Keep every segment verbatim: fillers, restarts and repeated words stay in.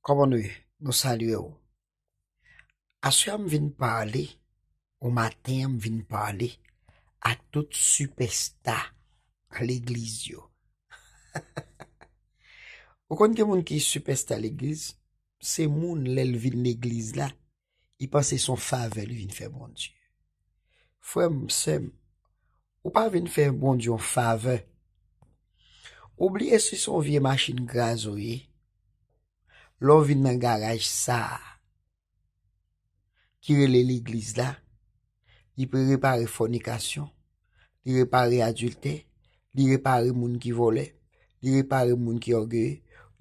Kòman nou ye? Nou salye w. Aswè a m vin pale, ou maten an m vin pale a tout sipèsta legliz yo. Ou konn gen moun ki sipèsta legliz? Se moun lè l vin legliz la, li panse se yon favè li vin fè Bondye. Frè m, sè m, ou pa vin fè Bondye yon favè. Ou bliye si se yon vye machin graz ou ye. Lè w vin nan garaj sa a, ki rele legliz la, li pe repare fònikasyon, li repare adiltè, li repare moun ki vòlè, li repare moun ki ògeye,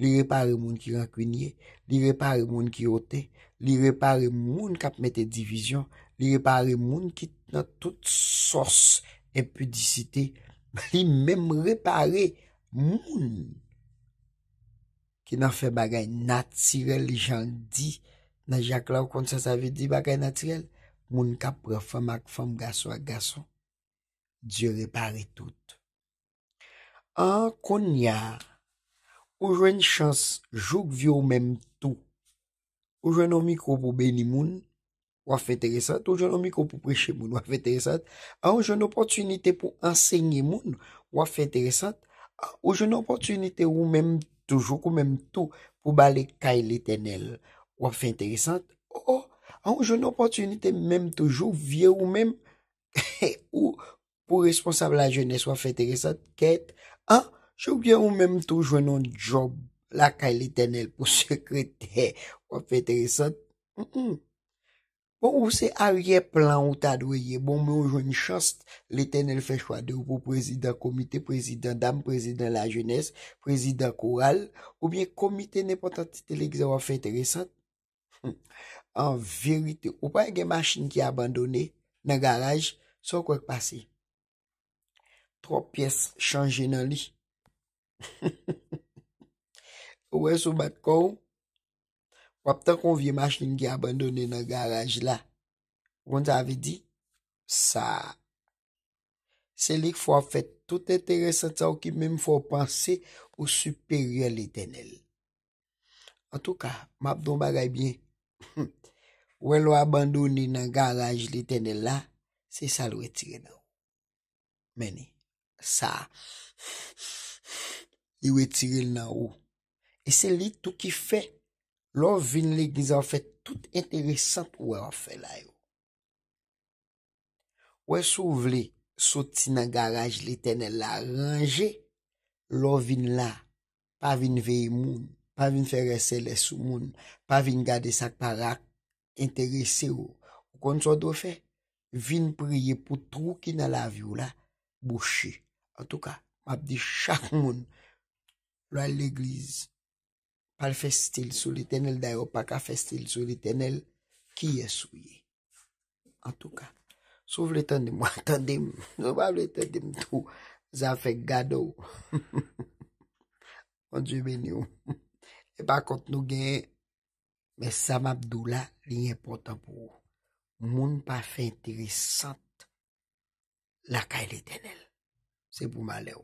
li repare moun ki rankinye, li repare moun ki oten, li repare moun k ap mete divizyon, li repare moun ki nan tout sòs enpidisite, li menm repare moun ki nan fè bagay natirèl, jan l di nan Jak la, ou konn sa sa vle di bagay natirèl? Moun k ap pran fanm ak fanm, gason ak gason. Dye repare tout. An, kounye a, ou jwenn chans jouk vye ou menm tou. Ou jwenn yon mikwo pou beni moun, w ap fè enteresant. Ou jwenn yon mikwo pou preche moun, w ap fè enteresant. An, ou jwenn opòtinite pou ansenye moun, w ap fè enteresant. An, ou jwenn opòtinite ou menm tou, jouk ou menm tou, pou bale kay Letènèl, w ap fè enteresant. O, o, an, ou jwenn opòtinite menm tou, jouk vye ou menm, ou pou responsab lajenès, w ap fè enteresant. Kèt, an, jouk vye ou menm tou jwenn yon djòb lakay Letènèl pou sekretè, w ap fè enteresant. Mm, mm. Bon, ou se aryè plan ou ta dwe ye. Bon, men ou jwenn chans, Letènèl fè chwa de ou pou prezidan komite, prezidan dam, prezidan lajenès, prezidan koral, oubyen komite nenpòt antite legliz la, w ap fè enteresant. An verite, ou pa gen machin ki abandone nan garaj, sa w kwè k pase? Twòp pyès chanje nan li. Ou wè si w bat kò w, w ap tankou yon vye machin ki abandone nan garaj la. Ou konn sa vle di? Sa. Se li k fè w ap fè tout enteresant sa w ki menm fè w panse ou siperyè Letènèl. Antouka, m ap di w yon bagay byen. Ou wè lè w abandone nan garaj Letènèl la, se sa l retire nan ou. Men li, sa, li retire l nan ou. E se li tou ki fè, lè w vin legliz la, w fè tout enteresant ou wè w ap fè la yo. Ou wè, si w vle soti nan garaj Letènèl la, ranje, lè w vin la, pa vin veye moun, pa vin fè rèsèlè sou moun, pa vin gade sa k pa ra enterese w. Ou konn sa w dwe fè? Vin priye pou twou ki nan lavi w la bouche. Antouka, m ap di chak moun, lè w al legliz, pa al fè stil sou Letènèl, dayè w pa ka fè stil sou Letènèl, kiyès ou ye? Antouka, si w vle tande m, w a tande m. Si w pa vle tande m tou, zafè gade w. Bondye beni w. E pa kont nou genyen, men sa m ap di w la, li enpòtan pou ou. Moun pa fè enteresant lakay Letènèl. Se pou malè w.